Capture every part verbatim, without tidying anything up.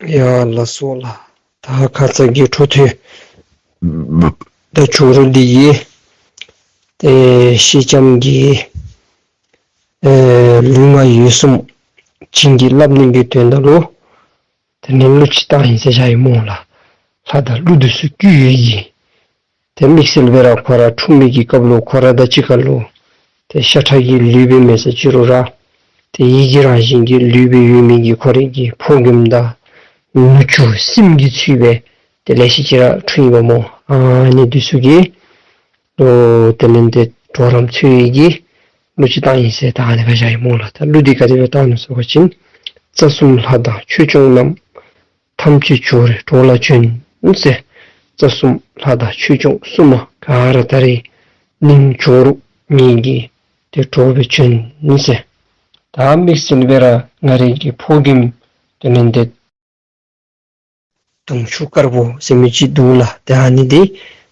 ཡ་ལགས་སོ་ལགས། ད་ཁ་ཙ་གི་འཕྲོ་མཐུད་ད་ཇོ་རུ་འདི་གིས་ཏེ་ཤེལ་ལྕམ་གྱི་ཨེ་ལུས་ངག་ཡིད་གསུམ་བྱིན་གྱིས་བརླབ་ནི་གི་དོན་དག་ལུ་དེ་ནི་གླུ་ཅིག་བཏང་ཡི་ཟེར་བཞག་ཡི་སྨོ་ལགས། ལྷ་དང་ཀླུ་འདི་ཚུ་བསྐུལ་ཡི་གི་ཏེ་དམིགས་བསལ་སྦེ་ར་ཁོ་ར་འཁྲུངས་མི་གི་སྐབས་ལུ་ཁོ་ར་དང་གཅིག་ཁར་ལུ་ཏེ་ཤ་ཁྲག་གི་ལུས་སྦེ་མེན་ཟེར་ཅི་རུང་ར་ཏེ་ཡིད་ཀྱི་རང་བཞིན་གྱི་ལུས་སྦེ་ཡོད་མི་གི་ཁོ་རའི་གི་ཕོ་རྒནམ་དང་ནུ་གཅུང་སྲིངམོ་གི་ཚུལ་སྦེ་ཏེ་ལེ་ཤ་ཅིག་ར་འཁྲུངས་ཡི་པ་སྨོ། ཨ་ནི་འདི་ཚུ་གིས་ལོ་དེ་ལས་ཏེ་གྲོགས་རམ་འཚོལ་ཡི་གི་གླུ་ཅིག་བཏང་ཡི་ཟེར་ད་ཨ་ནི་སྦེ་བཞག་ཡི་སྨོ་ལགས། ད་གླུ་འདི་ག་དེ་སྦེ་བཏང་ནུག་ཟེར་བ་ཅིན། རྩ་གསུམ་ལྷ་དང་ཆོས་སྐྱོང་རྣམས། ཐམས་ཅད་ཇོ་རུའི་གྲོགས་ལ་བྱོན་ཟེར། རྩ་གསུམ་ལྷ་དང་ཆོས་སྐྱོང་སྲུང་མ་ག་ར་ད་རེས་གླིང་ཇོ་རུ་ངེ་གི་ཏེ་གྲོགས་སྦེ་བྱོན་ཟེར། ད་དམིགས་བསལ་སྦེ་ར་ང་རའི་གི་ཕོ་རྒནམ་དེ་ལས་ཏེ་དུང་ཆུ་དཀར་པོ་ཟེར་མི་ཅིག་འདུག་ལགས། ཏེ་ཨ་ནི་འདི་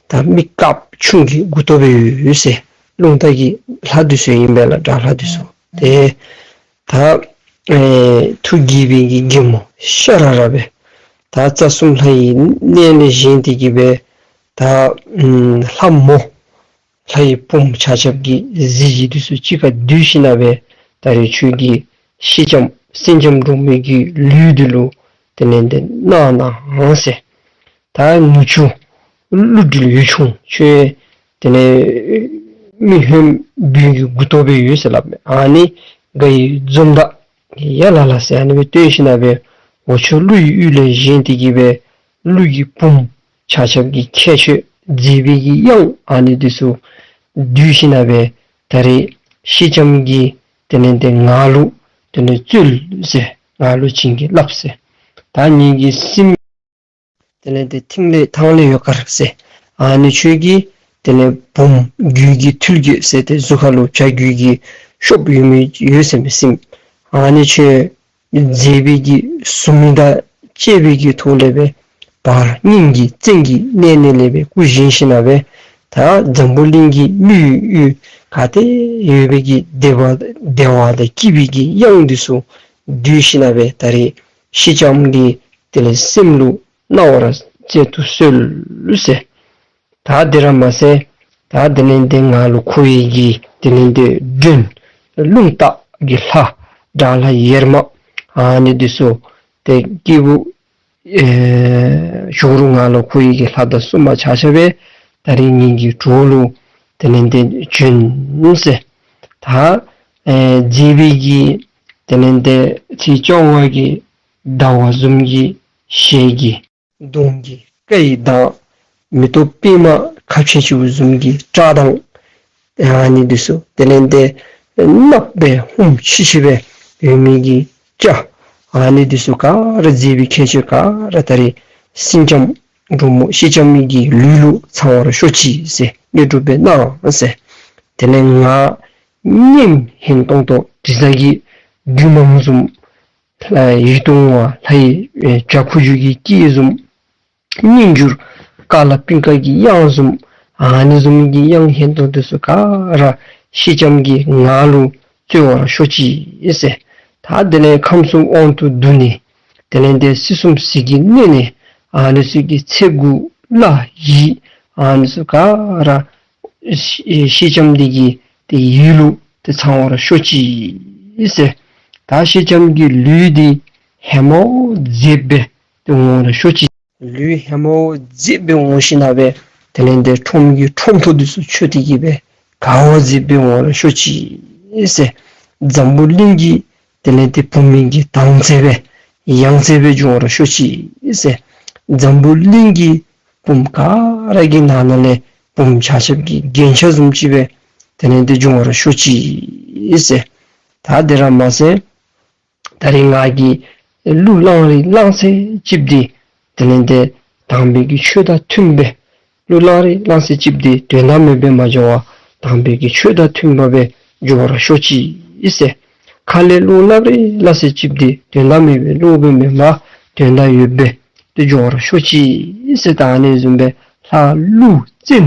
ད་མི་དཀརཔོ་ཁྱུང་གི་མགུ་ཏོ་སྦེ་ཡོད་ཟེར། རླུང་རྟ་གི་ལྷ་འདི་ཚུ་ཨིན་པས་ལགས། དགྲ་ལྷ་འདི་ཚུ། ཏེ་ད་ཨེ་ཐུགས་དགྱེས་པའི་གི་དགྱེས་མོ་ཤ་ར་ར་སྦེ་ད་རྩ་གསུམ་ལྷ་ཡི་གནས་ལས་བཞེངས་ཏེ་གི་སྦེ་ད་ཨམ་ལྷ་མོ་ལྷ་ཡི་བུམོ་ཆ་ཁྱབ་ཀྱི་གཟི་བརྗིད་འདི་ཚུ་གཅིག་ཁར་བསྡུས་ཞིནམ་ལས་ད་རེས་ཁྱོད་ཀྱི་ཤེལ་ལྕམ་སེང་ལྕམ་འབྲུག་མོ་གི་ལུས་འདི་ལུ་དེ་ལས་ཏེ་གནང་གནང་ཟེར། ད་ནུ་གཅུང་ཀླུ་སྒྲུབ་འོད་ཆུང་ཁྱོད་དེ་ལས་མི་ཧོནམ་སྦུལ་གྱི་མགུ་ཏོ་སྦེ་ཡོད་ཟེར་སླབ་མས། ཨ་ནི་དགའ་བའི་འཛུམ་མདངས་ཡ་ལ་ལ་ཟེར་ཨ་ནི་སྦེ་སྟོན་ཞིནམ་ལས་འོག་ཕྱོགས་ཀླུ་ཡི་ཡུལ་ལས་བཞེངས་ཏེ་གི་སྦེ་ཀླུ་གི་བུམོ་ཆ་ཁྱབ་ཀྱི་ཁྱད་ཆོས་མཛེས་པའི་གི་གཡང་ཨ་ནི་འདི་ཚུ་བསྡུས་ཞིནམ་ལས་ད་རེས་ཤེལ་ལྕམ་གྱིས་དེ་ལས་ཏེ་ང་ལུ་དེ་ལས་སྩོལ་ཟེར། ང་ལུ་བྱིན་གྱིས་བརླབས་ཟེར། ད་ངེ་གི་སྲིངམོ་དེ་ལས་ཏེ་མཐིང་ལས་ཐང་ལས་ཡོད་དཀར་ཟེར། ཨ་ནི་ཁྱོད་ཀྱི་དེ་ལས་བུམོ་རྒྱུད་ཀྱི་ཐུལ་རྒྱུད་ཟེར་ཏེ་གཟུགས་ཁར་ལུ་བྱ་རྒྱུད་ཀྱི་གཤོགཔ་ཡོད་མི་ཡོད་ཟེར་མི་སྲིངམོ་ཨ་ནི་ཁྱོད་མཛེས་པའི་གི་གཟུགས་མིག་དང་བཅས་པའི་གི་ཐོག་ལས་སྦེ་བར་སྙིང་གི་བཙན་གྱི་གནས་ནས་ལས་སྦེ་སྐུ་བཞེངས་ཞིནམ་ལས་ད་འཛམ་བུ་གླིང་གི་མི་ཡུལ་ག་ཏེ་ཡོད་པའི་གི་བདེ་བ་བདེ་བ་དང་སྐྱིད་པའི་གི་གཡང་འདི་ཚུ་བསྡུས་ཞིནམ་ལས་ད་རེས་ཤེལ་ལྕམ་གྱི་དེ་ལས་སྲིངམོ་ལུ་གནང་བར་བྱིན་གྱིས་གསོལ་ཟེར། ད་དེ་ར་མ་ཚད་ད་དེ་ལས་ཏེ་ང་ལུ་མཁོ་བའི་གི་དེ་ལས་ཏེ་མགྲོན་རླུང་རྟ་གི་ལྷ་དགྲ་ལྷ་ཡེར་མ་ཨ་ནི་འདི་ཚུ་ཏེ་སྐྱེས་བུ་ཨེ་ཇོ་རུ་ང་ལུ་མཁོ་བའི་གི་ལྷ་དང་སྲུང་མ་ཆ་ཁྱབ་སྦེ་ད་རེས་ངེ་གི་གྲོགས་ལུ་དེ་ལས་ཏེ་བྱོན་ཟེར། ད་ཨེ་མཛེས་པའི་གི་དེ་ལས་ཏེ་ཚེས་བཅོ་ལྔ་གི་ཟླ་བ་བཟུམ་གྱི་ཞལ་གྱི་གདོང་གི་སྐ་ཡི་མདངས། མེ་ཏོག་པདྨ་ཁ་བྱེ་ཅིག་བཟུམ་གྱི་བཀྲག་མདངས་ཨ་ནི་འདི་ཚུ། དེ་ལས་ཏེ་གནགཔོ་སྦེ་ཧུམ་ཆི་ཆི་སྦེ་ཡོད་མི་གི་སྐྱ་ཨ་ནི་འདི་ཚུ་ག་ར་མཛེས་པའི་ཁྱད་ཆོས་ག་ར་ད་རེས་སེང་ལྕམ་འབྲུག་མོ་ཤེལ་ལྕམ་གྱི་ལུས་ལུ་ཚང་བར་ཤོག་ཅིག་ཟེར་དངོས་གྲུབ་སྦེ་གནང་ཟེར། དེ་ལས་ང་སྙེམས་ཧན་ཏོང་ཏོ་དྲི་ཟ་གི་རྒྱུད་མངམ་བཟུམ་ལྷ་ཡིད་དུ་འོང་བ་ལྷ་ཡི་ཨེ་བྱ་ཁུ་བྱུག་གི་སྐད་བཟུམ། སྙན་འགྱུར་ཀ་ལ་པིང་ཀ་གི་དབྱངས་བཟུམ། ཨ་ནི་བཟུམ་གྱི་དབྱངས་ཧན་ཏོང་ཏོ་འདི་ཚུ་ག་ར་ཤེལ་ལྕམ་གྱིས་ང་ལུ་སྩོལ་བར་ཤོག་ཅིག་ཟེར། ད་དེ་ལས་ཁམས་གསུམ་དབང་དུ་བསྡུ་ནི་དེ་ལས་ཏེ་སྲིད་གསུམ་ཟིལ་གྱིས་གནོན་ནི་ཨ་ནི་ཚུ་གི་ཚེ་འགུགས་ལ་ཡིད་ཨ་ནི་ཚུ་ག་ར་ཤེལ་ལྕམ་འདི་གི་ཏེ་ཡིད་ལུ་ཏེ་ཚང་བར་ཤོག་ཅིག་ཟེར། ད་ཤེལ་ལྕམ་གྱི་ལུས་འདི་ཧེ་མ་བ་མཛེས་སྦེ་ཏེ་འོང་བར་ཤོག་ཅིག། ལུས་ཧེ་མ་བ་མཛེས་སྦེ་འོང་ཞིནམ་ལས་དེ་ལས་ཏེ་ཁྲོམ་གྱི་ཁྲོམ་ཐོག་འདི་ཚུ་ཆོད་དེ་གི་སྦེ་ག་བ་མཛེས་སྦེ་འོང་བར་ཤོག་ཅིག་ཟེར། འཛམ་བུ་གླིང་གི་དེ་ལས་ཏེ་བུམོ་གི་དྭངས་རྩེ་སྦེ་ཡང་རྩེ་སྦེ་འགྱོ་བར་ཤོག་ཅིག་ཟེར། འཛམ་བུ་གླིང་གི་བུམོ་ག་ར་གི་ནང་ན་ལས་བུམོ་ཆ་ཁྱབ་ཀྱི་རྒྱན་ཆ་བཟུམ་ཅིག་སྦེ་དེ་ལས་ཏེ་འགྱོ་བར་ཤོག་ཅིག་ཟེར། ད་དེ་ར་མ་ཚད་ད་རེས་ང་གིས་གླུ་བླངས་རིགས་བླངས་ཚད་ཅིག་འདི་དེ་ལས་ཏེ་དམ་པའི་གི་ཆོས་དང་མཐུན་པའི་གླུ་བླངས་རིགས་བླངས་ཚད་ཅིག་འདི་དོན་དག་མེད་པར་མ་འགྱོ་བར་དམ་པའི་གི་ཆོས་དང་མཐུན་པ་སྦེ་འགྱོ་བར་ཤོག་ཅིག་ཟེར། ཁ་ལས་གླུ་སླབ་རིགས་སླབ་ཚད་ཅིག་འདི་དོན་དག་མེད་པའི་གླུ་སྦེ་མེན་པར་དོན་དག་ཡོད་པའི་ཏེ་འགྱོ་བར་ཤོག་ཅིག་ཟེར། ད་ཨ་ནི་བཟུམ་སྦེ་ལྷ་ཀླུ་བཙན་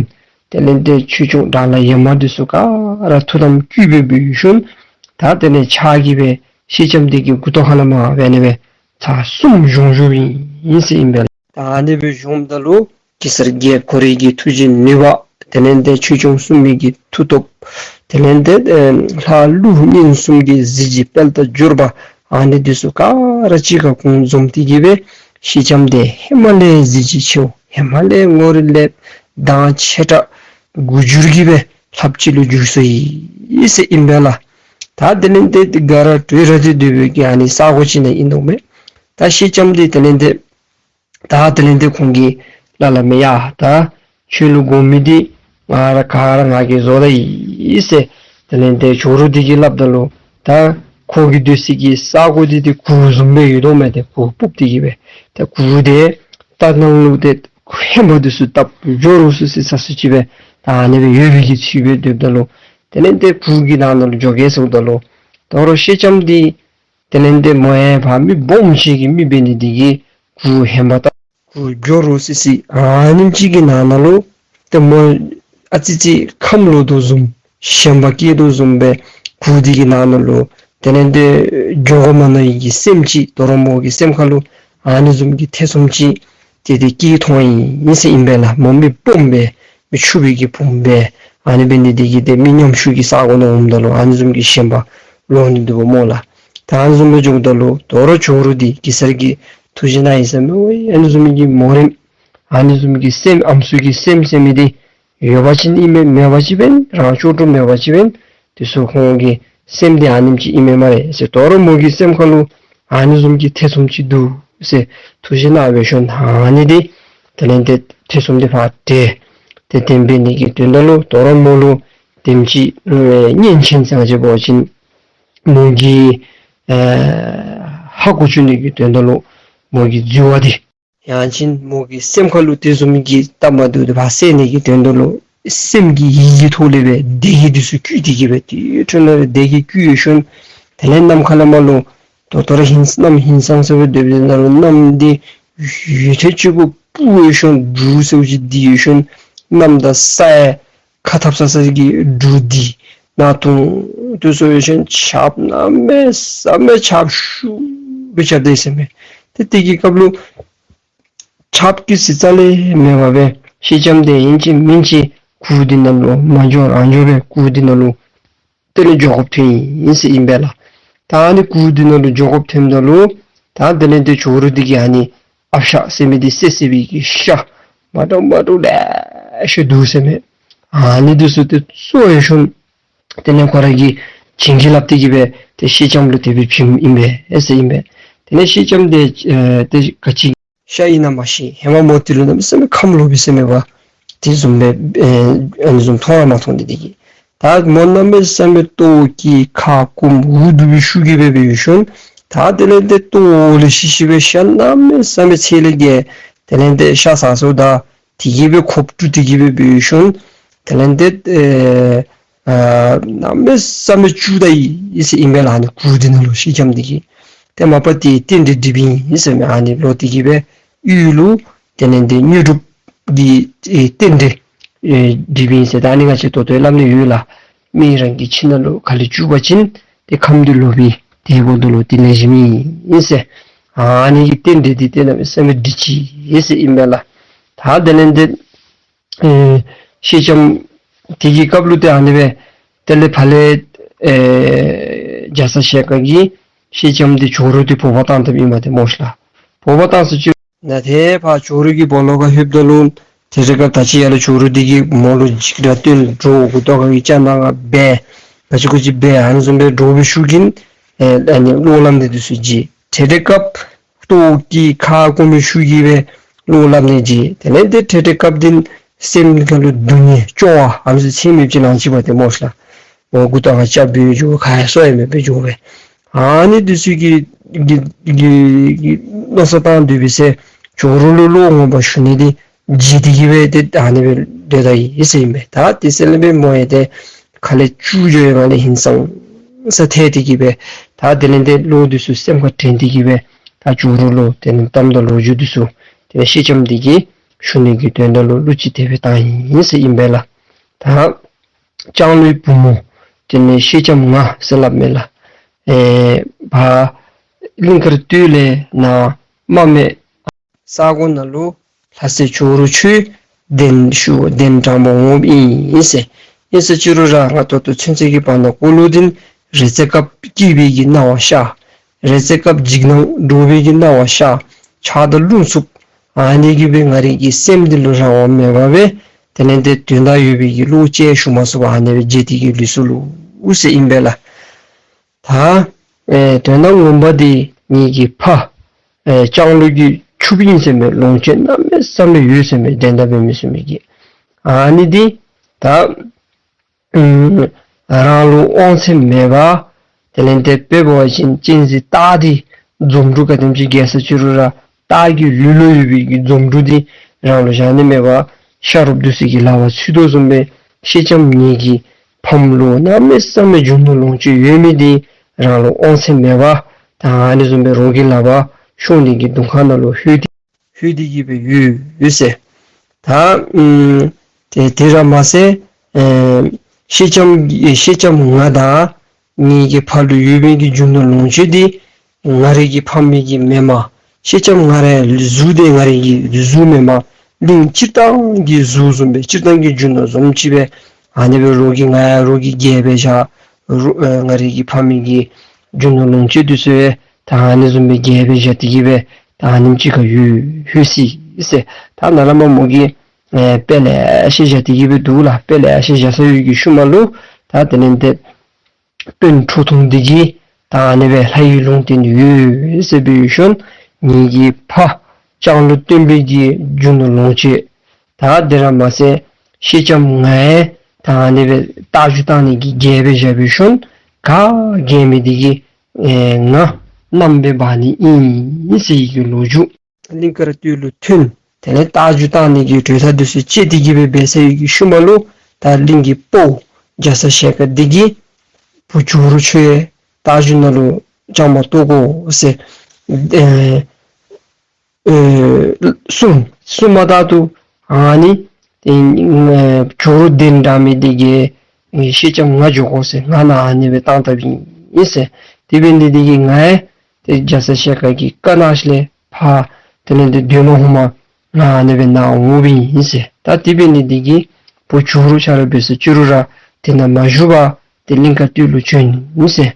དེ་ལས་ཏེ་ཆོས་སྐྱོང་དགྲ་ལྷ་ཡེར་མ་འདི་ཚུ་ག་ར་ཐུགས་དམ་བསྐུལ་སྦེ་འབད་ཞིནམ་ད་དེ་ལས་ཕྱག་གིས་སྦེ་ཤེལ་ལྕམ་འདི་གི་མགུ་ཏོ་ཁ་ལས་མར་འབད་ནི་སྦེ་ ལྷ་གསུམ་བཞོངས་བཞོངསམ་ཨིན་ཟེར་ཨིན་པས། ད་ཨ་ནི་སྦེ་བཞོངསམ་ད་ལུ་གེ་སར་རྒྱལཔོ་ཁོ་རའི་གི་ཐུགས་རྗེ་ནུས་པ་དེ་ལས་ཏེ་ཆོས་སྐྱོང་སྲུང་མའི་གི་མཐུ་སྟོབས་དེ་ལས་ཏེ་ལྷ་ཀླུ་གཉན་གསུམ་གྱི་གཟི་བརྗིད་དཔལ་དང་འབྱོར་པ་ཨ་ནི་འདི་ཚུ་ག་ར་གཅིག་ཁར་གུང་འཛོམས་ཏེ་གི་སྦེ་སེང་ལྕམ་དེ་ཧེ་མ་ལས་གཟི་བརྗིད་ཆེཝ་ཧེ་མ་ལས་ངོ་རིས་ལེགས་མདངས་ཆེ་དྲགས་དགུ་འགྱུར་གྱི་སྦེ་ལྷ་ཅིག་ལུ་འགྱུར་སོ་ཡི་ཟེར་ཨིན་པས་ལགས། ད་དེ་ལས་ཏེ་ག་ར་གྲོས་ར་ཅིག་སྡོད་པའི་གི་ཨ་ནི་ས་གོ་ཅིག་ནང་ཨིན་དོ་མས། ད་སེང་ལྕམ་དེ་དེ་ལས་ཏེ་ད་དེ་ལས་ཏེ་ཁོང་གིས་ལ་ལ་མེ་ཡ་ད་ཁྱོད་ལུ་དགོ་མི་འདི་ང་ར་ག་ར་ང་གིས་བཟོ་ད་ཡི་ཟེར། དེ་ལས་ཏེ་ཇོ་རུ་འདི་གིས་སླབ་ད་ལུ་ད་ཁོ་གི་སྡོད་སའི་གི་ས་གོ་འདི་ཏེ་གུར་བཟུམ་སྦེ་ཡོད་དོ་མས། ཏེ་གུར་སྤུབས་ཏེ་གི་སྦེ་ཏེ་གུར་དེ་ད་ནང་ལུ་ཏེ་ཧེ་མ་འདི་ཚུ་བཏབ་ཇོ་རུ་སུ་སི་ས་སུ་ཅིག་སྦེ་ད་ཨ་ནི་སྦེ་ཡོད་པའི་གི་ཚུལ་སྦེ་སྡོདཔ་ད་ལུ་དེ་ལས་ཏེ་གུར་གྱི་ནང་ན་ལུ་འགྱོ་གེ་ཟེརཝ་ད་ལུ་དོ་རུང་སེང་ལྕམ་འདི་དེ་ལས་ཏེ་མོ་ཡང་ཕར་མི་སྦོམ་ཅིག་གི་མི་འབད་ནི་དེ་གིས་གུར་ཧེ་མ་ད་གུར་ཇོ་རུ་སི་སི་ཨ་ནེམ་ཅིག་གི་ནང་ན་ལུ་ཏེ་མོ་ཨ་ཙི་ཙི་ཁམས་ལོག་དོ་བཟུམ་ཞེན་པ་སྐྱེ་དོ་བཟུམ་སྦེ་གུར་དེ་གི་ནང་ན་ལུ་དེ་ལས་ཏེ་འགྱོ་དགོ་མ་མནོ་བའི་གི་སེམས་ཅིག་དོ་རུང་མོ་གི་སེམས་ཁ་ལུ་ཨ་ནི་བཟུམ་གྱི་ཐེ་ཚོམ་ཅིག་ཏེ་དེ་སྐྱེས་ཐོན་ཡི་ཟེར་ཨིན་པས་ལགས། མོ་མི་སྦོམ་སྦེ་མི་ཕྱུག་པའི་གི་བུམོ་སྦེ་ཨ་ནི་འབད་ནི་དེ་གིས་ཏེ་མི་ཉམ་ཆུང་གི་ས་གོ་ནང་འོངམ་ད་ལུ་ཨ་ནི་བཟུམ་གྱི་ཞེན་པ་ལོག་ནི་འདུག་པ་སྨོ་ལགས། ད་ཨ་ནི་བཟུམ་སྦེ་འགྱོཝ་ད་ལུ་དོ་རུང་ཇོ་རུ་འདི་གེ་སར་གྱི་ཐུགས་རྗེ་ནང་ཨིན་ཟེར་མས། ཨོ་ཨ་ནི་བཟུམ་གྱི་མོ་རེངམ་ཨ་ནི་བཟུམ་གྱི་སེམས་ཨམ་སྲུ་གི་སེམས་ཟེར་མི་འདི་ཡོད་པ་ཅིན་ཨིན་མས། མེད་པ་ཅིན་འབདན་རང་ལྕོགས་གྲུབ་མེད་པ་ཅིན་འབདན་དེ་ཚུ་ཁོང་གི་སེམས་འདི་ཨ་ནེམ་ཅིག་ཨིན་མས་སྨ་རེ་ཟེར། དོ་རུང་མོ་གི་སེམས་ཁ་ལུ་ཨ་ནི་བཟུམ་གྱི་ཐེ་ཚོམ་ཅིག་འདུག་ཟེར་ཐུགས་རྗེ་ནང་འབད་ཞིནམ་ཨ་ནི་འདི་དེ་ལས་ཏེ་ཐེ་ཚོམ་འདི་ཕར་བྲལ། ཏེ་དེ་འབད་ནི་གི་དོན་དག་ལུ་དོ་རུང་མོ་ལུ་དེམ་ཅིག་ཨེ་གཉེན་ཆེན་ཟེར་ཅིག་འབད་བ་ཅིན་མོ་གི་ཨེ་ཧ་གོ་བཅུག་ནི་གི་དོན་དག་ལུ་མོ་གི་འཛོལ་བ་འདི་ཡང་ཅིན་མོ་གི་སེམས་ཁ་ལུ་དེ་བཟུམ་གྱི་སྟབས་མ་བདེཝ་འདི་ཕར་བསལ་ནི་གི་དོན་དག་ལུ་སེམས་ཀྱི་ཡིད་ཀྱི་ཐོག་ལས་སྦེ་བདེ་སྐྱིད་འདི་ཚུ་བསྐུལ་ཏེ་གི་སྦེ་དེ་འཕྲོ་ནང་ལས་བདེ་སྐྱིད་བསྐུལ་ཡོད་ཞིནམ་དེ་ལས་གནམ་ཁ་ལས་མར་ལུ་དོ་དོ་རུང་ཧིང་གནམ་ཧིང་སངས་ས་སྦེ་སྡོད་པའི་ནང་ལུ་གནམ་འདི་ཡུད་ཐེངས་གཅིག་གུ་སྤུབས་ཡོད་ཞིནམ་འབྲུག་སེརཝ་ཅིག་ལྡིར་ཡོད་ཞིནམ་གནམ་དང་ས་ཡང་ཁ་འཐབ་ས་ས་གི་འབྲུག་ལྡིར་ནག་དུང་དུ་སོང་ཡོད་ཞིནམ་ཆརཔ་གནམ་མེད་ས་མེད་ཆརཔ་ཤུགས་སྦེ་རྐྱབ་དེས་ཟེར་མས། ཏེ་དེ་གི་སྐབས་ལུ་ཆརཔ་གི་ཟེར་རྩ་ལས་མེད་པར་སྦེ་སེང་ལྕམ་དེ་ཨིན་ཅི་མིན་ཅི་གུར་འདི་ནང་ལུ་མ་འགྱོ་རང་འགྱོ་སྦེ་གུར་འདི་ནང་ལུ་དེ་ལས་འགྱོ་དགོཔ་ཐོན་ཡི་ཟེར་ཨིན་པས་ལགས། ད་ཨ་ནི་གུར་འདི་ནང་ལུ་འགྱོ་དགོཔ་ཐོནམ་ད་ལུ་ད་དེ་ལས་ཏེ་ཇོ་རུ་འདི་གིས་ཨ་ནི་ཨ་ཤ་ཟེར་མི་འདི་བསད་བསད་པའི་གི་ཤ་མ་འདྲཝ་མ་འདྲཝ་ལེ་ཤ་འདུག་ཟེར་མས། ཨ་ནི་འདི་ཚུ་ཏེ་བཙོ་ཡོད་ཞིནམ་དེ་ལས་ཁོ་ར་གིས་བྱིན་གྱིས་བརླབས་ཏེ་གི་སྦེ་ཏེ་སེང་ལྕམ་ལུ་དེ་སྦེ་བྱིནམ་ཨིན་པས་ཟེར་ཨིན་པས། དེ་ལས་སེང་ལྕམ་དེ་ཨེ་ཏེ་ག་ཅི་ཤ་ཨིན་ན་མ་ཤེས། ཧེ་མ་མོ་དེ་ལུ་གནམ་མེད་ས་མེད་ཁམས་ལོག་པས་ཟེར་མས་པ། དེ་བཟུམ་སྦེ་ཨེ་ཨ་ནི་བཟུམ་མཐོང་ར་མ་མཐོང་། དེ་དེ་གིས་ད་མོ་གནམ་མེད་ས་མེད་ལྟོཝ་བཀྱེས་ཁ་སྐོམ་འུ་སྡུག་སྦེ་ཤུགས་ཀྱིས་སྦེ་འབད་ཡོད་ཞིནམ་ད་དེ་ལས་ཏེ་ལྟོཝ་ལེ་ཤ་ཤི་སྦེ་ཤ་གནམ་མེད་ས་མེད་ཚད་ལས་བརྒལ། དེ་ལས་ཏེ་ཤ་ཟ་ཟཝ་ད་དེ་གིས་སྦེ་ཁོག་བཀྲུ་སྟེ་གི་སྦེ་འབད་ཡོད་ཞིནམ་དེ་ལས་ཏེ་ཨེ་ཨ་གནམ་མེད་ས་མེད་སྐྱུགས་ད་ཡི་ཟེར་ཨིན་པས་ལགས། ཨ་ནི་གུར་འདི་ནང་ལུ་སེང་ལྕམ་འདི་གིས་ཏེ་མ་པ་ཏེ་རྟེན་འབྲེལ་འགྲིགཔ་ཨིན་ཟེར་མས། ཨ་ནི་ལོག་སྟེ་གི་སྦེ་གཡུས་ལུ་དེ་ལས་ཏེ་དངོས་གྲུབ་ཀྱི་ཨེ་རྟེན་འབྲེལ་ཨེ་འགྲིགཔ་ཨིན་ཟེར། ད་ཨ་ནི་ང་བཅས་ད་ལྟོ་སླབ་ནི་ཡོད་ལགས། མི་རང་གི་ཁྱིམ་ནང་ལུ་ག་ལས་སྐྱུགས་པ་ཅིན་ཏེ་ཁམས་འདི་ལོག་པས། དེ་འབདཝ་ད་ལུ་དེ་ལེགས་ཤོམ་ཨིན་ཟེར། ཨ་ནི་གི་རྟེན་འབྲེལ་འདི་ཏེ་གནམ་མེད་ས་མེད་འགྲིག་ཅི་ཟེར་ཨིན་པས་ལགས། ད་དེ་ལས་ཏེ་ཨེ་སེང་ལྕམ་དེ་གི་སྐབས་ལུ་ཏེ་ཨ་ནི་སྦེ་དེ་ལས་ཕར་ལས་ཨེ་རྒྱ་ཚ་ཞལ་དཀར་གྱིས་སེང་ལྕམ་འདི་ཇོ་རུ་འདི་འབོ་བར་བཏང་དཔ་ཨིན་པས་ཏེ་སྨོ་ཤ་ལགས། འབོ་བར་བཏང་ས་ཅིག་ནཱ་ཏེ་ཕར་ཇོ་རུ་གི་སྦོ་ལོགས་ཁར་ལྷོདཔ་ད་ལུ་ཏེ་དེ་སྐབས་ད་ཅི་ཡར་ལས་ཇོ་རུ་འདི་གིས་མོ་ལུ་འཇིགས་སྐྲག་སྟོན། འདྲོག་མགུ་ཏོ་ཁ་གི་སྐྱ་ནག་འབད། ག་ཅི་གོ་ཅི་འབད། ཨ་ནི་བཟུམ་སྦེ་འདྲོག་པའི་ཤུགས་ཀྱིས་ཨེ་ཨ་ནི་བློ་སླབ་ནི་འདི་ཚུ་བརྗེད། ཏེ་དེ་སྐབས་ལྟོཝ་བཀྱེས་ཁ་སྐོམ་པའི་ཤུགས་ཀྱིས་སྦེ་བློ་སླབ་ནི་བརྗེད། དེ་ལས་ཏེ་ཏེ་དེ་སྐབས་འདི་སེམས་ཁ་ལུ་སྡུག་བསྔལ་སྐྱོ་བ་ཨ་ནི་ཚུ་ཚད་མེདཔ་ཅིག་ལང་ཅི་པ་ཏེ་སྨོ་ཤ་ལགས། མགུ་ཏོ་ཁར་སྐྱ་འབད་འགྱོ། ཁ་ཡང་སོ་ཡང་མེདཔ་སྦེ་འགྱོ་བས། ཨ་ནི་འདི་ཚུ་གི་གི་གི་གི་མནོ་བསམ་བཏང་སྡོད་པའི་ཚེ་ཇོ་རུ་ལུ་བློ་ངོ་མ་ཞུ་ནི་འདི་བརྗེད་དེ་གི་སྦེ་ཏེ་ཨ་ནི་སྦེ་སྡོད་ད་ཡི་ཟེར་ཨིན་པས། ད་དེ་ཚེ་ལས་སྦེ་མོ་ཡང་ཏེ་ཁ་ལས་སྐྱུག་འགྱོ་ཡི་ངང་ལས་ཧིང་སངས་ས་ཐལ་ཏེ་གི་སྦེ་ད་དེ་ལས་ཏེ་བློ་འདི་ཚུ་སེམས་ཁར་དྲན་ཏེ་གི་སྦེ་ད་ཇོ་རུ་ལུ་དེ་ལས་གཏམ་དང་ལོ་རྒྱུས་འདི་ཚུ་དེ་ལས་སེང་ལྕམ་འདི་གིས་ཞུ་ནི་གི་དོན་དག་ལུ་གླུ་ཅིག་དེ་སྦེ་བཏང་ཡི་ཟེར་ཨིན་པས་ལགས། ད་ལྕང་ལོའི་བུ་མོ་དེ་ལས་སེང་ལྕམ་ང་ཟེར་སླབ་མས་ལགས། ཨེ་ཕར་ གླིང་དཀར་སྟོད་ལས་ནཱ་རྨ་སྨད་ས་གོ་ནང་ལུ་ལྷ་སྲས་ཇོ་རུ་ཁྱོད་གདན་ཞུ་གདན་དྲངས་པར་འོངམ་ཨིན་ཟེར། ཨིན་ཟེར་ཅི་རུང་ར་ང་ད་ལྟོ་ཚུན་ཚོད་ཀྱི་བར་ན་འཁོར་ལོ་འདི་རེ་ཚེ་སྐབས་སྐྱིད་པའི་གི་སྣང་བ་ཤར། རེ་ཚེ་སྐབས་འཇིགས་སྣང་འདྲོག་པའི་གི་སྣང་བ་ཤར། ཆགས་སྡང་རླུང་འཚུབ། ཨ་ནི་གིས་སྦེ་ང་རའི་གི་སེམས་འདི་ལུ་རང་དབང་མེད་པར་སྦེ་དེ་ལས་ཏེ་དོན་དག་ཡོད་པའི་གི་བློ་ཅིག་ཞུ་མ་ཚུགས་པར་ཨ་ནི་སྦེ་བརྗེད་དེ་གི་ལུས་སོ་ལོ་ཟེར་ཨིན་པས་ལགས། ད་ཨེ་དོན་དག་ངོ་མ་འདི་ངེ་གི་ཕ་ཨེ་ལྕང་ལོ་གི་ཕྱུགཔོ་ཨིན་ཟེར་མས། ལོངས་སྤྱོད་གནམ་མེད་ས་མེད་ཡོད་ཟེར་མས། འགྲན་ཟླ་འབད་མི་ཚུགས་མི་གི། ཨ་ནི་འདི་ད་ཨུམ་རང་ལུ་དབང་ཚད་མེད་པར་དེ་ལས་ཏེ་དཔེ་འབད་བ་ཅིན་གཅན་གཟན་སྟག་འདི་འཛོམས་འདྲུ་ག་དེམ་ཅིག་རྒྱས་སུ་ཅི་རུང་ར་སྟག་གི་ལུས་ལུ་ཡོད་པའི་གི་འཛོམས་འདྲུ་འདི་རང་ལུ་བཞག་ནི་མེད་པར་ཤ་རོགསཔ་འདི་ཚུ་གི་ལག་པར་ཚུད་དོ་བཟུམ་སྦེ་སེང་ལྕམ་ངེ་གི་ཕམ་ལུ་གནམ་མེད་ས་མེད་རྒྱུ་ནོར་ལོངས་སྤྱོད་ཡོད་མི་འདི་རང་ལུ་དབང་ཚད་མེད་པར་ད་ཨ་ནི་བཟུམ་སྦེ་རོགས་ཀྱི་ལག་པར་ཤོར་ནི་གི་གདོང་ཁ་ནང་ལུ་ལྷོད་དེ་ལྷོད་དེ་གི་སྦེ་ཡོད་ཡོད་ཟེར། ད་ཨུམ་དེ་དེ་ར་མ་ཚད་ཨེ་སེང་ལྕམ་སེང་ལྕམ་ང་དང་ངེ་གི་ཕ་ལུ་ཡོད་པའི་གི་རྒྱུ་ནོར་ལོངས་སྤྱོད་འདི་ང་རའི་གི་ཕམ་གི་མེན་མས། སེང་ལྕམ་ང་རའི་གཟུགས་འདི་ང་རའི་གི་གཟུགས་མེན་མས། གླིང་སྤྱིར་བཏང་གི་གཟུགས་བཟུམ་སྦེ་སྤྱིར་བཏང་གི་རྒྱུ་ནོར་བཟུམ་ཅིག་སྦེ་ཨ་ནི་སྦེ་རོགས་ཀྱི་ང་ཡང་རོགས་ཀྱི་རྒྱལ་སྦེ་བཞག། རོགས་ཨེ་ང་རའི་གི་ཕམ་གི་རྒྱུ་ནོར་ལོངས་སྤྱོད་འདི་ཚུ་ཡང་ད་ཨ་ནི་བཟུམ་སྦེ་རྒྱལ་སྦེ་བཞག་སྟེ་གི་སྦེ་ད་ཨ་ནེམ་ཅིག་ཁར་ཡོད་ཡོད་ཟེར་ཟེར། ད་ནཱ་ལས་མར་མོ་གིས་ཨེ་དཔེ་ལེ་ཤ་བཞག་སྟེ་གི་སྦེ་འདུག་ལགས། དཔེ་ལེ་ཤ་བཞག་ས་ཡོད་ཀྱི་ཤུལ་མ་ལུ་ད་དེ་ལས་ཏེ་དཔོན་ཁྲོ་ཐུང་འདི་གིས་ད་ཨ་ནི་སྦེ་ལྷ་ཡི་ལུང་བསྟན་ཡོད་ཟེར་སྦེ་ཡོད་ཤོང་། ངེ་གི་ཕ་ལྕང་ལོ་སྟོན་པའི་གི་རྒྱུ་ནོར་ལོངས་སྤྱོད་ད་དེ་ར་མ་ཚད་སེང་ལྕམ་ང་ཡང་ད་ཨ་ནི་སྦེ་རྟ་རྒྱུག་བཏང་ནི་གི་རྒྱལ་སྦེ་བཞག་སྦེ་ཡོད་ཤོང་། ག་རྒྱལ་མི་འདི་གིས་ཨེ་ང་མནའམ་སྦེ་འབག་ནི་ཨིན་ཟེར་བའི་གི་ལོ་རྒྱུས། གླིང་དཀར་སྟོད་ལུ་ཐོན། དེ་ལས་རྟ་རྒྱུག་བཏང་ནི་གི་གྲོས་ཐག་འདི་ཚུ་བཅད་དེ་གི་སྦེ་འབད་ཚར་བའི་གི་ཤུལ་མ་ལུ་ད་གླིང་གི་དཔའ་བོ་རྒྱ་ཚ་ཞལ་དཀར་འདི་གིས་བུ་ཇོ་རུ་ཁྱོད་ཡང་རྟ་རྒྱུག་ནང་ལུ་བཅའ་མར་གཏོགས་དགོ་ཟེར་ཨེ་ཨེ་གསུངས། གསུངས་མ་ཐག་ཏུ་ཨ་ནི་ཨེ་ཇོ་རུ་གདན་དྲངས་མི་འདི་གིས་ཨེ་སེང་ལྕམ་ང་འགྱོ་དགོ་ཟེར། ང་ནཱ་ཨ་ནི་སྦེ་བཏང་བཏངམ་ཨིན་ཟེར། དེ་འབད་ནི་འདི་གིས་ང་ཡང་ཏེ་རྒྱ་ཚ་ཞལ་དཀར་གྱི་བཀའ་གནང་ཞིནམ་ལས་ཕར་དེ་ལས་ཏེ་སྡོད་ལོང་ཧོ་མ་ང་ཨ་ནི་སྦེ་ནཱ་འོངམ་ཨིན་ཟེར། ད་དེ་འབད་ནི་འདི་གིས་བུ་ཇོ་རུ་ཁྱོད་ར་འབད་ཟེར་ཅི་རུང་ར་དེ་ནང་མ་བཞུགས་པར་ཏེ་གླིང་དཀར་སྟོད་ལུ་བྱོན་ཟེར།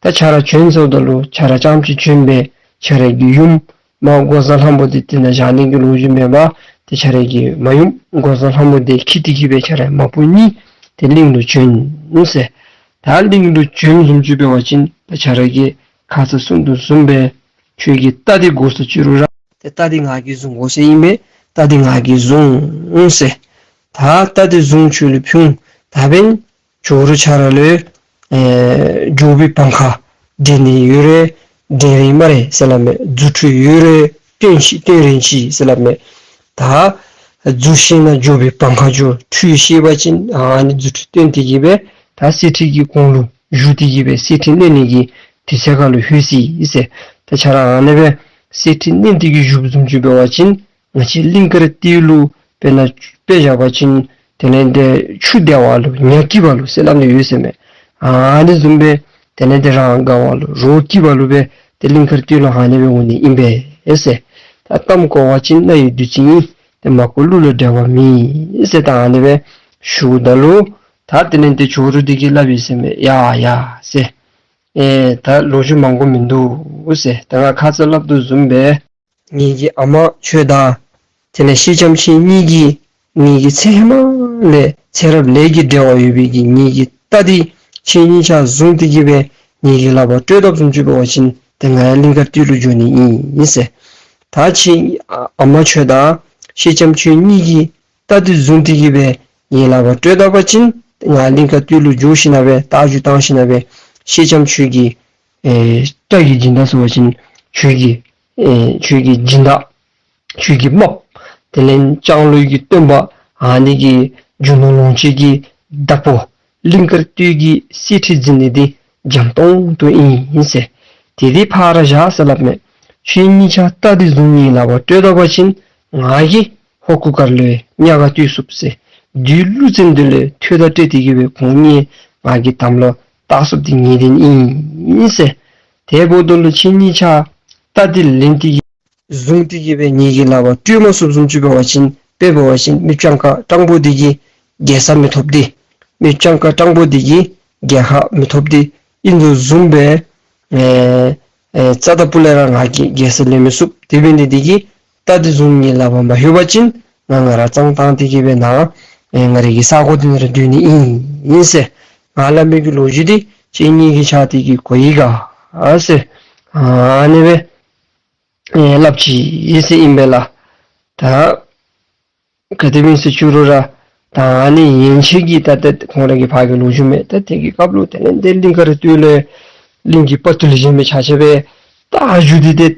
ད་ཁྱོད་ར་བྱོན་ཟེརཝ་ད་ལུ་ཁྱོད་ར་རྐྱངམ་ཅིག་བྱོན་སྦེ་ཁྱོད་ར་གི་ཡུམ་མ་འགོག་བཟའ་ལྷ་མོ་འདི་དེ་ནང་བཞག་ནི་གི་ལོ་རྒྱུས་མེད་པར་ཏེ་ཁྱོད་ར་གི་མ་ཡུམ་འགོག་བཟའ་ལྷ་མོ་འདི་འཁྱིད་དེ་གི་སྦེ་ཁྱོད་ར་མ་བུ་གཉིས་ཏེ་གླིང་ལུ་བྱོན་ཟེར། ད་གླིང་ལུ་བྱོན་བཟུམ་ཅིག་འབད་བ་ཅིན་ད་ཁྱོད་ར་གིས་ཁ་ཙ་གསུངས་དོ་བཟུམ་སྦེ་ཁྱོད་ཀྱི་རྟ་འདི་དགོ་ཟེར་ཅི་རུང་ར་ཏེ་རྟ་འདི་ང་གིས་བཟུང་དགོ་ཟེར་ཨིན་པས། རྟ་འདི་ང་གིས་བཟུང་ཟེར། ད་རྟ་འདི་བཟུང་ཁྱོད་ལུ་ཕུལ། ད་འབདན་ཇོ་རུ་ཁྱོད་ར་ལུ་ཨེ་འགྱོ་བའི་བང་ཁ་འདྲེན་ནི་ཡོད་རུང་འདྲེན་རན་སྨ་རེ་ཟེར་སླབ་མས། རྫུ་འཕྲུལ་ཡོད་རུང་སྟོན་ཅི་སྟོན་རན་ཅི་ཟེར་སླབ་མས། ད་རྫུ་ཤེས་ན་འགྱོ་བའི་བང་ཁ་འགྱོ། འཕྲུལ་ཤེས་པ་ཅིན་ཨ་ནི་རྫུ་འཕྲུལ་སྟོན་ཏེ་གི་སྦེ་ད་གསེར་ཁྲི་གི་གོང་ལུ་བཞུགས་ཏེ་གི་སྦེ་གསེར་ཁྲི་གནོན་ནི་གི་དུས་ཚོད་ཁར་ལུ་ལྷོད་ཅི་ཟེར། ད་ཁྱོད་ར་ཨ་ནི་སྦེ་གསེར་ཁྲི་གནོན་ཏེ་གི་བཞུགསཔ་བཟུམ་ཅིག་འབད་བ་ཅིན་ང་བཅས་གླིང་དཀར་སྟོད་ལུ་དཔེར་ན་དཔེ་བཞག་པ་ཅིན་དེ་ལས་ཏེ་ཆུ་བདེ་བ་ལུ་ཉ་སྐྱིད་པ་ལུ་ཟེར་སླབ་ནི་ཡོད་ཟེར་མས། ཨ་ནི་བཟུམ་སྦེ་དེ་ལས་ཏེ་རང་དགའ་བ་ལུ་རོགས་སྐྱིད་པ་ལུ་སྦེ་ཏེ་གླིང་དཀར་སྟོད་ལུ་ཨ་ནི་སྦེ་འོང་ནི་ཨིན་པས་ཟེར། ད་གཏམ་གོ་བ་ཅིན་རྣ་ཡི་བདུད་རྩི་ཨིན། ཏེ་མ་གོ་གླུ་ལ་འགྲེལ་བ་མེད་ཟེར། ད་ཨ་ནི་སྦེ་ཞུཝ་ད་ལུ་ད་དེ་ལས་ཏེ་ཇོ་རུ་འདི་གིས་སླབ་ཡི་ཟེར་མས། ཡ་ཡ་ཟེར། ཨེ་ད་ལོ་རྒྱུས་མང་པོ་མིན་འདུག་ཟེར། ད་ང་ཁ་ཙ་སླབ་དོ་བཟུམ་སྦེ་ངེ་གི་ཨ་མ་ཁྱོད་དང་དེ་ལས་སེང་ལྕམ་ཁྱེད་གཉིས་ཀྱིས་ངེ་གི་ཚེ་ཧེ་མ་ལས་ཚེ་རབས་ལས་ཀྱི་འབྲེལ་བ་ཡོད་པའི་གི་ངེ་གི་རྟ་འདི་ཁྱེད་གཉིས་ཆ་བཟུང་སྟེ་གི་སྦེ་ངེ་གི་ལག་པར་སྤྲོད་དཔ་བཟུམ་ཅིག་འབད་བ་ཅིན་ཏེ་ང་ཡང་གླིང་དཀར་སྟོད་ལུ་འགྱོ་ནི་ཨིན་ཟེར། ད་ཁྱེད་ཨ་མ་ཁྱོད་དང་སེང་ལྕམ་ཁྱོད་གཉིས་ཀྱིས་རྟ་འདི་བཟུང་སྟེ་གི་སྦེ་ངེ་ལག་པར་སྤྲོད་ད་པ་ཅིན་ང་གླིང་དཀར་སྟོད་ལུ་འགྱོ་ཞིནམ་ལས་རྟ་རྒྱུག་བཏང་ཞིནམ་ལས་སེང་ལྕམ་ཁྱོད་ཀྱི་ཨེ་རྟ་གི་སྦྱིན་བདག་ཟེར་བ་ཅིན་ཁྱོད་ཀྱི་ཨེ་ཁྱོད་ཀྱི་སྦྱིན་བདག་ཁྱོད་ཀྱི་རྨགཔ་དེ་ལས་ལྕང་ལོ་གི་སྟོན་པ་ཨ་ནི་གི་རྒྱུ་ནོར་ལོངས་སྤྱོད་ཀྱི་བདག་པོ་གླིང་དཀར་སྟོད་ཀྱི་གསེར་ཁྲི་འཛིན་ནི་འདི་འཇམ་ཏོང་ཏོ་ཨིན་ཟེར། དེ་འདི་ཕར་བཞག་ཟེར་སླབ་མས། ཁྱེད་གཉིས་ཆ་རྟ་འདི་བཟུང་ངེ་ལག་པར་སྤྲོད་ད་པ་ཅིན་ང་གིས་ཧོར་གུར་དཀར་ལུ་ཉག་ག་གཏོད་ཚུགས་ཟེར། བདུད་ཀླུ་བཙན་འདི་ལུ་ཐོད་རྒལ་སྤྲོད་དེ་གི་སྦེ་ཁོང་གཉིས་ང་གི་དམ་ལུ་བཏགས་ཚུགསཔ་འདི་ངེས་བདེན་ཨིན་ཟེར། དེ་འབདཝ་ད་ལུ་ཁྱེད་གཉིས་ཆ་རྟ་འདི་ལེན་ཏེ་གིས་བཟུང་སྟེ་གིས་སྦེ་ངེ་གི་ལག་པར་སྤྲོད་མ་ཚུགསཔ་བཟུམ་ཅིག་འབད་བ་ཅིན་དཔེ་འབད་བ་ཅིན་མི་སྤྱང་ཀ་སྤྲང་པོ་འདི་གིས་རྒྱལ་ས་མི་ཐོབ་སྟེ། མི་སྤྱང་ཀ་སྤྲང་པོ་འདི་གིས་རྒྱལ་ཁ་མི་ཐོབ་སྟེ། ཨིན་དོ་བཟུམ་སྦེ་ཨེ་ཨེ་རྩ་དང་སྤུ་ལས་ར་ང་གིས་རྒྱལ་ས་ལེན་མི་ཚུགས། དེ་འབད་ནི་འདི་གིས་རྟ་འདི་བཟུང་ངེ་ལག་པར་མ་ལྷོད་པ་ཅིན་ང་ང་ར་གཙང་བཏང་སྟེ་གིས་སྦེ་ནཱ་ཨེ་ང་རའི་གི་ས་གོ་འདི་ནང་ར་སྡོད་ནི་ཨིན་ཨིན་ཟེར། ང་སླབ་མི་གི་ལོ་རྒྱུས་འདི་ཁྱེད་གཉིས་ཀྱིས་ཆ་ཏེ་གིས་གོ་ཡི་ག་ཨ་ཟེར། ཨ་ནི་སྦེ་ཨེ་སླབ་ཅི་ཨིན་ཟེར་ཨིན་པས་ལགས། ད་ག་དེ་སྦེ་ཨིན་ཟེར་ཞུ་རུང་ར་ད་ཨ་ནི་ཡན་ཆད་ཀྱི་ད་ད་ཁོང་ར་གི་ཕར་གྱི་ལོ་རྒྱུས་མས། ད་དེ་གི་སྐབས་ལུ་དེ་ལས་འདི་གླིང་དཀར་སྟོད་ལས་གླིང་གི་དཔའ་བརྟུལ་ཅན་མི་ཆ་ཁྱབ་སྦེ་རྟ་རྒྱུག་འདི་ཏེ་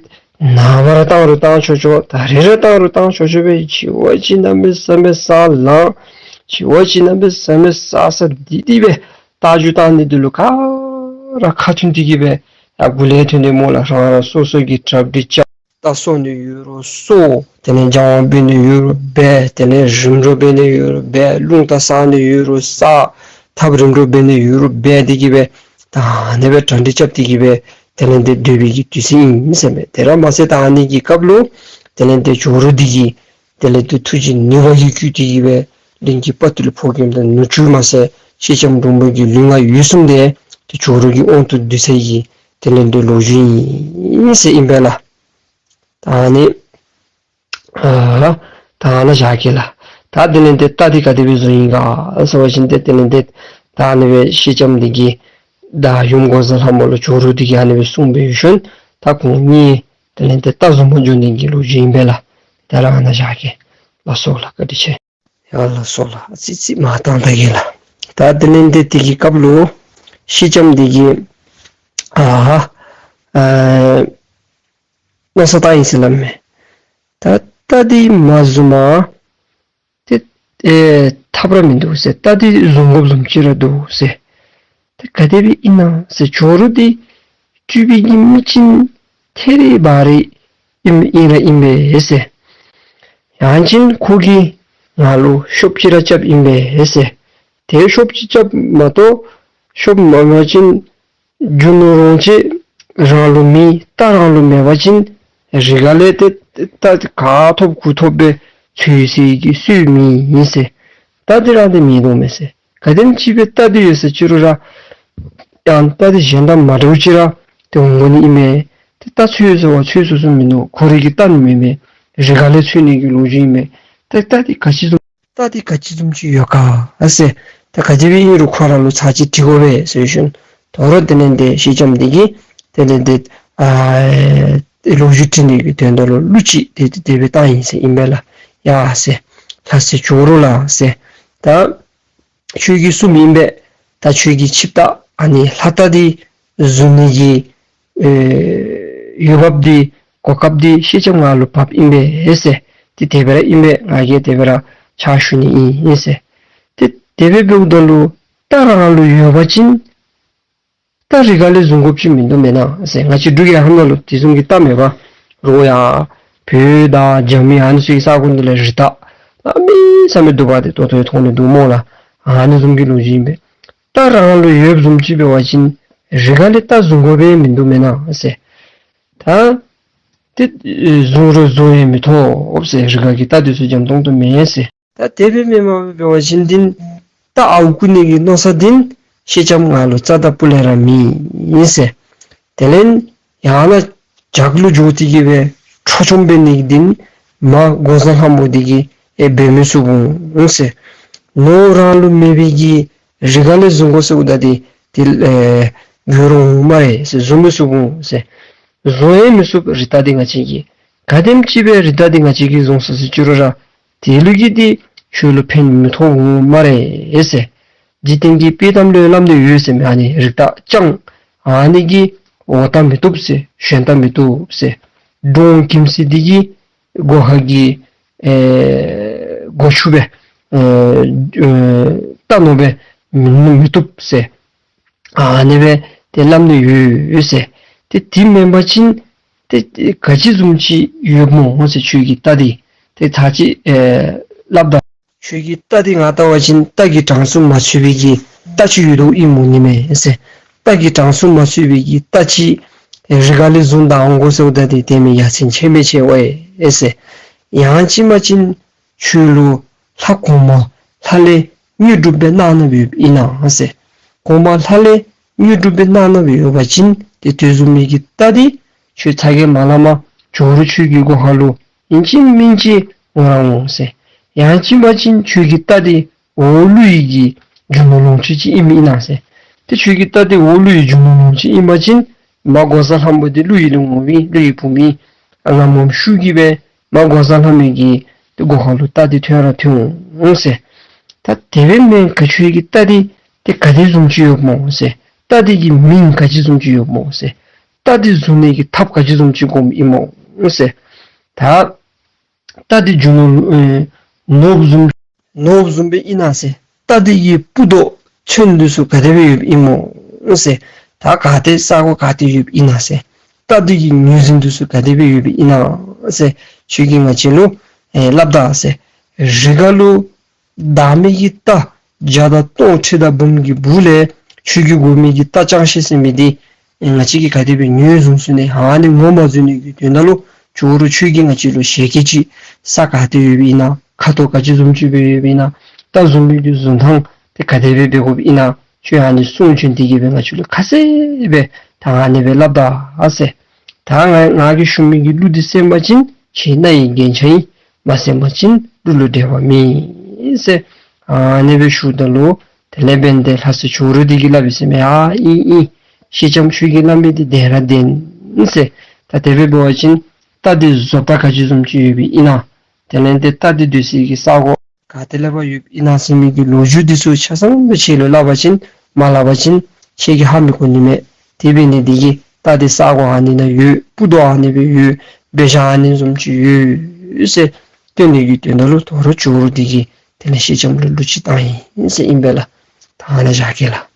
ནངས་པ་ར་བཏང་རུང་བཏང་ཆོག་ཆོག། ད་རེས་ར་བཏང་རུང་བཏང་ཆོག་ཆོག་སྦེ་འཆི་བ་ཅིག་གནམ་མེད་ས་མེད་ས་ལངས། འཆི་བ་ཅིག་གནམ་མེད་ས་མེད་ས་ས་འདི་འདི་སྦེ་རྟ་རྒྱུག་བཏང་ནི་འདི་ལུ་ག་ར་ཁ་མཐུན་ཏེ་གིས་སྦེ་ཡར་འགོ་ལས་ཐོན་ཏེ་སྨོ་ལགས། རང་རང་སོ་སོ་གི་གྲ་སྒྲིག་རྐྱབ། རྟ་གསོ་ནི་ཡོད་རུང་གསོ། དེ་ལས་སྦྱང་བ་འབད་ནི་ཡོད་རུང་འབད། དེ་ལས་རིམ་གྲོ་འབད་ནི་ཡོད་རུང་འབད། རླུང་རྟ་བསང་ནི་ཡོད་རུང་བསང་། ཐབ་རིམ་གྲོ་འབད་ནི་ཡོད་རུང་འབད། དེ་གིས་སྦེ་ད་ཨ་ནི་སྦེ་གྲ་སྒྲིག་རྐྱབ་སྟེ་གིས་སྦེ་དེ་ལས་འདི་སྡོད་པའི་གི་དུས་ཚོད་ཨིན་ཟེར་མས། དེ་ར་མ་ཚད་ད་ཨ་ནི་གི་སྐབས་ལུ་དེ་ལས་འདི་ཇོ་རུ་འདི་གིས་དེ་ལས་འདི་ཐུགས་རྗེ་ནུས་པ་གིས་བསྐུལ་ཏེ་གིས་སྦེ་གླིང་གི་དཔའ་བརྟུལ་ཕོ་རྒནམ་དང་ནུ་གཅུང་མ་ཚད་སེང་ལྕམ་འབྲུག་མོ་གི་ལུས་ངག་ཡིད་གསུམ་འདི་ཏེ་ཇོ་རུ་གི་དབང་དུ་བསྡུ་ས་གི་དེ་ལས་འདི་ལོ་རྒྱུས་ཨིན་ཟེར་ཨིན་པས་ལགས། ད་ཨ་ནི་ཨ་ད་ཨ་ནཱ་བཞག་གེ་ལགས། ད་དེ་ལས་འདི་རྟ་འདི་ག་དེ་སྦེ་བཟུང་ཡི་ག་ཟེར་བ་ཅིན་ཏེ་དེ་ལས་འདི་ད་ཨ་ནི་སྦེ་སེང་ལྕམ་འདི་གིས་ད་ཡུམ་འགོག་བཟའ་ལྷ་མོ་ལུ་ཇོ་རུ་འདི་གིས་ཨ་ནི་སྦེ་གསུངས་པའི་ཤུལ་ད་ཁོང་གཉིས་དེ་ལས་འདི་རྟ་བཟུང་པར་འགྱོ་ནི་གི་ལོ་རྒྱུས་ཨིན་པས་ལགས། ད་ར་ཨ་ནཱ་བཞག་གེ། ལགས་སོ་ལགས། བཀའ་དྲིན་ཆེ། ཡ་ལགས་སོ་ལགས། ཨ་ཙི་ཙི་མར་བཏང་ད་གེ་ལགས། ད་དེ་ལས་འདི་དེ་གི་སྐབས་ལུ་སེང་ལྕམ་འདི་གིས་ཨ་ཨ་མནོ་བསམ་བཏང་ཡི་ཟེར་སླབ་མས། ད་རྟ་འདི་མ་བཟུང་པར་ཏེ་ཨེ་ཐབས་ར་མིན་འདུག་ཟེར། རྟ་འདི་བཟུང་དགོཔ་བཟུམ་ཅིག་ར་འདུག་ཟེར། ཏེ་ག་དེ་སྦེ་ཨིན་ན་ཟེར། ཇོ་རུ་འདི་སྤྲུལ་པའི་གི་མི་ཅིག་ཐེ་རི་བ་རི་ཨིན་ཨིན་ར་ཨིན་པས་ཟེར། ཡང་ཅིན་ཁོ་གིས་ང་ལུ་ཤོབ་ཅིག་ར་རྐྱབ་ཨིན་པས་ཟེར། ཏེ་ཤོབ་ཅིག་རྐྱབ་མ་གཏོགས་ཤོབ་མ་མ་ཅིན་རྒྱུ་ནོར་རོང་ཅིག་རང་ལུ་མེད། རྟ་རང་ལུ་མེད་པ་ཅིན་རི་ཁ་ལས་ཏེ་རྟ་ག་ཐོབ་གུ་ཐོབ་སྦེ་འཚོལ་ས་གི་སྲོལ་མེད་ཨིན་ཟེར། རྟ་འདི་རང་འདི་མེད་དོ་མས་ཟེར། ག་དེམ་ཅིག་སྦེ་རྟ་འདི་ཡོད་ཟེར་ཅི་རུང་ར་ཡང་རྟ་འདི་གཞན་དང་མ་འདྲཝ་ཅིག་ར་ཏེ་འོང་དགོ་ནི་ཨིན་མས། ཏེ་རྟ་འཚོལ་ཟེར་བ་འཚོལ་ཚུགས་ཚུགས་མིན་འདུག། ཁོ་རའི་གི་རྟ་ནི་མེད་མས། རི་ཁ་ལས་འཚོལ་ནི་གི་ལོ་རྒྱུས་ཨིན་མས། ཏེ་རྟ་འདི་ག་ཅི་བཟུམ་རྟ་འདི་ག་ཅི་བཟུམ་ཅིག་ཡོད་ག་ཨ་ཟེར། ད་ག་ཅི་སྦེ་ཨིན་རུང་ཁོ་ར་ལུ་ཚར་གཅིག་དྲི་དགོ་པས་ཟེར་ཞུ་ནི། དོ་རུང་དེ་ལས་འདི་སེང་ལྕམ་འདི་གིས་དེ་ལས་འདི་ཨ་ལོ་རྒྱུས་དྲི་ནི་གི་དོན་དག་ལུ་གླུ་ཅིག་དེ་དེ་སྦེ་བཏང་ཡི་ཟེར་ཨིན་པས་ལགས། ཡ་ཟེར། ལྷ་སྲས་ཇོ་རུ་ལགས་ཟེར། ད་ཁྱོད་ཀྱིས་གསུངམ་ཨིན་པས། ད་ཁྱོད་ཀྱི་ཆིབས་རྟ་ཨ་ནི་ལྷ་རྟ་འདི་བཟུང་ནི་གི་ཨེ་འོས་འབབ་འདི་གོ་སྐབས་འདི་སེང་ལྕམ་ང་ལུ་བབས་ཨིན་པས་ཟེར། ཏེ་དེ་སྦེ་ར་ཨིན་པས། ང་གིས་དེ་སྦེ་ར་ཕྱག་ཞུ་ནི་ཨིན་ཟེར། ཏེ་དེ་སྦེ་འབདཝ་ད་ལུ་རྟ་རང་ལུ་ཡོད་པ་ཅིན་རྟ་རི་ཁ་ལས་བཟུང་དགོཔ་ཅིག་མིན་འདུག་མེན་ན་ཟེར། ང་བཅས་འབྲུག་རྒྱལ་ཁབ་ནང་ལུ་དེ་བཟུམ་གྱི་རྟ་མེད་པ། རོགས་ཡར་བོད་དང་རྒྱ་མི་ཨ་ནི་ཚུ་གི་ས་གོ་འདི་ལུ་རི་རྟ་གནམ་མེད་ས་མེད་འདུག་པ། ཏེ་ཏོག་ཏོ་མཐོང་ནི་འདུག་སྨོ་ལགས། ཨ་ནི་བཟུམ་གྱི་ལོ་རྒྱུས་ཨིན་པས། རྟ་རང་ལུ་ཡོདཔ་བཟུམ་ཅིག་འབད་བ་ཅིན་རི་ཁ་ལས་རྟ་བཟུང་དགོཔ་སྦེ་མིན་འདུག་མེན་ན་ཟེར། ད་ཏེ་བཟུང་རུང་བཟུང་ཡང་མི་ཐོབ་ཟེར། རི་ཁ་གི་རྟ་འདི་ཚུ་འཇམ་ཏོང་ཏོ་མེན་ཟེར། ད་དེ་སྦེ་མེན་པར་འབད་བ་ཅིན་འདི་རྟ་ཨརཝ་རྐུ་ནི་གི་མནོ་བསམ་འདི་སེང་ལྕམ་ང་ལུ་རྩ་དང་སྤུ་ལས་ར་མེད་ཨིན་ཟེར། དེ་ལས་ཡང་ན་བྱག་ལུ་འགྱོ་སྟེ་གིས་སྦེ་འཕྲོག་བཅོམ་འབད་ནི་འདི་མ་འགོག་བཟའ་ལྷ་མོ་འདི་གིས་ཨེ་འབད་མི་ཚུགས་འོང་ཟེར། ནོར་རང་ལུ་མེད་པའི་གི་རི་ཁ་ལས་བཟུང་དགོ་ཟེརཝ་ད་འདི་ཏེ་ཨེ་འགྱོ་རུང་འོང་སྨ་རེ་ཟེར། བཟུང་མི་ཚུགས་འོང་ཟེར། བཟུང་ཡང་མི་ཚུགས། རི་རྟ་འདི་ང་བཅས་ཀྱི་ག་དེམ་ཅིག་སྦེ་རི་རྟ་འདི་ང་བཅས་ཀྱིས་བཟུང་སོང་ཟེར་ཅི་རུང་ར་དེ་ལུ་གིས་འདི་ཁྱོད་ལུ་ཕན་མི་ཐོགས་འོང་སྨ་རེ་ཟེར། འཇིག་རྟེན་གྱི་དཔྱེ་གཏམ་ལུ་སླབ་ནི་ཡོད་ཟེར་མས། ཨ་ནི་རི་རྟ་རྐྱང་ཨ་ནི་གིས་འོག་རྟ་མི་བཏུབ་ཟེར། གཞན་རྟ་མི་བཏུབ་ཟེར། འབྲོང་གྱིམ་སྲིད་འདི་གིས་སྒོ་ཁ་གི་ཨེ་སྒོ་ཕྱུགས་སྦེ་ཨེ་ཨེ་རྟ་ནོར་སྦེ་མི་མི་བཏུབ་ཟེར། ཨ་ནི་སྦེ་ཏེ་སླབ་ནི་ཡོད་ཟེར། ཏེ་དེ་མེན་པ་ཅིན་ཏེ་ག་ཅི་བཟུམ་ཅིག་ཡོདཔ་སྨོ་ཟེར། ཁྱོད་ཀྱི་རྟ་འདི་ཏེ་ད་ཅི་ཨེ་སླབ་ད། ཁྱོད་ཀྱི་རྟ་འདི་ང་བལྟ་བ་ཅིན་རྟ་གི་གྲངས་སུ་མ་ཚུད་པའི་གི་རྟ་ཅིག་ཡོད་དོ་ཨིན་སྨོ་ནི་མས་ཟེར། རྟ་གི་གྲངས་སུ་མ་ཚུད་པའི་གི་རྟ་ཅིག་ རི་ཁ་ལས་བཟུང་ད་འོང་དགོ་ཟེརཝ་ད་འདི་དེ་མི་ཡ་མཚན་ཆེ་མི་ཆེ་བས་ཨེ་ཟེར། ཡང་ཅིན་མ་ཅིན་ཁྱོད་ལུ་ལྷ་གོང་མ་ལྷ་ལས་དངོས་གྲུབ་སྦེ་གནང་གནངམ་ཡོདཔ་ཨིན་ན་ཟེར། གོང་མ་ལྷ་ལས་དངོས་གྲུབ་སྦེ་གནང་གནངམ་ཡོད་པ་ཅིན་ཏེ་དེ་བཟུམ་མའི་གི་རྟ་འདི་ཁྱོད་ཚ་གྱང་མ་ལངམ་ཇོ་རུ་ཁྱོད་ཀྱི་སྒོ་ཁ་ལུ་ཨིན་ཅི་མིན་ཅི་འོང་ར་འོང་ཟེར། ཡང་ཅིན་མ་ཅིན་ཁྱོད་ཀྱི་རྟ་འདི་འོག་ལུ་ཡི་གི་རྒྱུ་ནོར་ལོངས་སྤྱོད་ཅིག་ཨིནམ་ཨིན་ན་ཟེར། ཏེ་ཁྱོད་ཀྱི་རྟ་འདི་འོག་ལུ་ཡི་རྒྱུ་ནོར་ལོངས་སྤྱོད་ཨིན་པ་ཅིན་མ་འགོག་བཟའ་ལྷ་མོ་འདི་ཀླུ་ཡུལ་ལུ་འོང་མི་ཀླུ་ཡི་བུམོ་ཨ་ངམ་ངམ་ཤུགས་ཀྱིས་སྦེ་མ་འགོག་བཟའ་ལྷ་མོ་གི་ཏེ་སྒོ་ཁ་ལུ་རྟ་འདི་ཐོན་ར་ཐོན་འོང་ཟེར། ད་དེ་སྦེ་མེན་ག་ཁྱོད་ཀྱི་རྟ་འདི་ཏེ་ག་དེ་བཟུམ་ཅིག་ཡོདཔ་སྨོ་ཟེར། རྟ་འདི་གི་མིང་ག་ཅི་བཟུམ་ཅིག་ཡོདཔ་སྨོ་ཟེར། རྟ་འདི་བཟུང་ནི་གི་ཐབས་ག་ཅི་བཟུམ་ཅིག་དགོཔ་ཨིན་སྨོ་ཟེར། ད་རྟ་འདི་རྒྱུ་ནོར་ཨེ་ནོར་བུ་བཟུམ་ནོར་བུ་བཟུམ་སྦེ་ཨིན་ན་ཟེར། རྟ་འདི་གི་སྤུ་མདོག་ཚོན་འདི་ཚུ་ག་དེ་སྦེ་ཡོདཔ་ཨིན་སྨོ་ཟེར། ད་ག་ཏེ་ས་གོ་ག་ཏེ་ཡོདཔ་ཨིན་ན་ཟེར། རྟ་འདི་གི་ངོས་འཛིན་འདི་ཚུ་ག་དེ་སྦེ་ཡོདཔ་ཨིན་ན་ཟེར། ཁྱོད་ཀྱིས་ང་བཅས་ལུ་ཨེ་སླབ་ད་ཟེར། རི་ཁ་ལུ་བདའ་མི་གི་རྟ་བརྒྱ་དང་སྟོང་ཁྲི་དང་འབུམ་གྱི་སྦུག་ལས་ཁྱོད་ཀྱིས་དགོ་མི་གི་རྟ་ཅང་ཤེས་ཟེར་མི་འདི་ང་བཅས་ཀྱིས་ག་དེ་སྦེ་ཉོས་བཟུང་ཚུགས་ནི། ཨ་ནི་ངོ་མ་བཟུང་ནི་གི་དོན་དག་ལུ་ཇོ་རུ་ཁྱོད་ཀྱིས་ང་བཅས་ལུ་ཞལ་བཀོད་ཅིག་ས་ག་ཏེ་ཡོདཔ་ཨིན་ན། ཁ་དོག་ག་ཅི་བཟུམ་ཅིག་སྦེ་ཡོདཔ་ཨིན་ན། རྟ་བཟུང་མི་གི་བཟུང་ཐངས་འདི་ག་དེ་སྦེ་འབད་དགོཔ་ཨིན་ན། ཁྱོད་ཨ་ནི་གསུང་བྱོན་ཏེ་གིས་སྦེ་ང་བཅས་ལུ་ཁ་གསལ་སྦེ་ད་ཨ་ནི་སྦེ་སླབ་ད་ཟེར། ད་ང་ང་གིས་ཞུ་མི་གི་གླུ་འདི་གསན་པ་ཅིན་ཁྱེད་རྣ་ཡི་རྒྱན་ཆ་ཨིན། མ་གསན་པ་ཅིན་གླུ་ལུ་འགྲེལ་བ་མེད་ཟེར། ཨ་ནི་སྦེ་ཞུཝ་ད་ལུ་དེ་ལས་འབདན་ཏེ་ལྷ་སྲས་ཇོ་རུ་འདི་གིས་སླབ་ཡི་ཟེར་མས། ཨ་ཨིན་ཨིན། སེང་ལྕམ་ཁྱོད་ཀྱིས་སླབ་མི་འདི་བདེན་ར་བདེན་ཟེར། ད་དེ་སྦེ་འབད་བ་ཅིན་རྟ་འདི་བཟོ་ལྟ་ག་ཅི་བཟུམ་ཅིག་ཡོདཔ་ཨིན་ན། དེ་ལས་ཏེ་རྟ་འདི་སྡོད་སའི་གི་ས་གོ་ག་ཏེ་ལས་ཕར་ཡོདཔ་ཨིན་ན་ཟེར་མི་གི་ལོ་རྒྱུས་འདི་ཚུ་ཆ་ཚང་སྦེ་ཁྱེད་ལུ་སླབ་པ་ཅིན་མ་སླབ་པ་ཅིན་ཁྱེད་ཀྱིས་ཧ་མི་གོ་ནི་མས། དེ་འབད་ནི་འདི་གིས་རྟ་འདི་ས་གོ་ཨ་ནི་ནང་ཡོད། སྤུ་མདོག་ཨ་ནི་སྦེ་ཡོད། འབད་བཞག་ཨ་ནི་བཟུམ་ཅིག་ཡོད་ཟེར་སྟོན་ནི་གི་དོན་དག་ལུ་དོ་རུང་ཇོ་རུ་འདི་གིས་དེ་ལས་སེང་ལྕམ་ལུ་གླུ་ཅིག་བཏང་ཡི་ཟེར་ཨིན་པས་ལགས། ད་ཨ་ནཱ་བཞག་གེ་ལགས།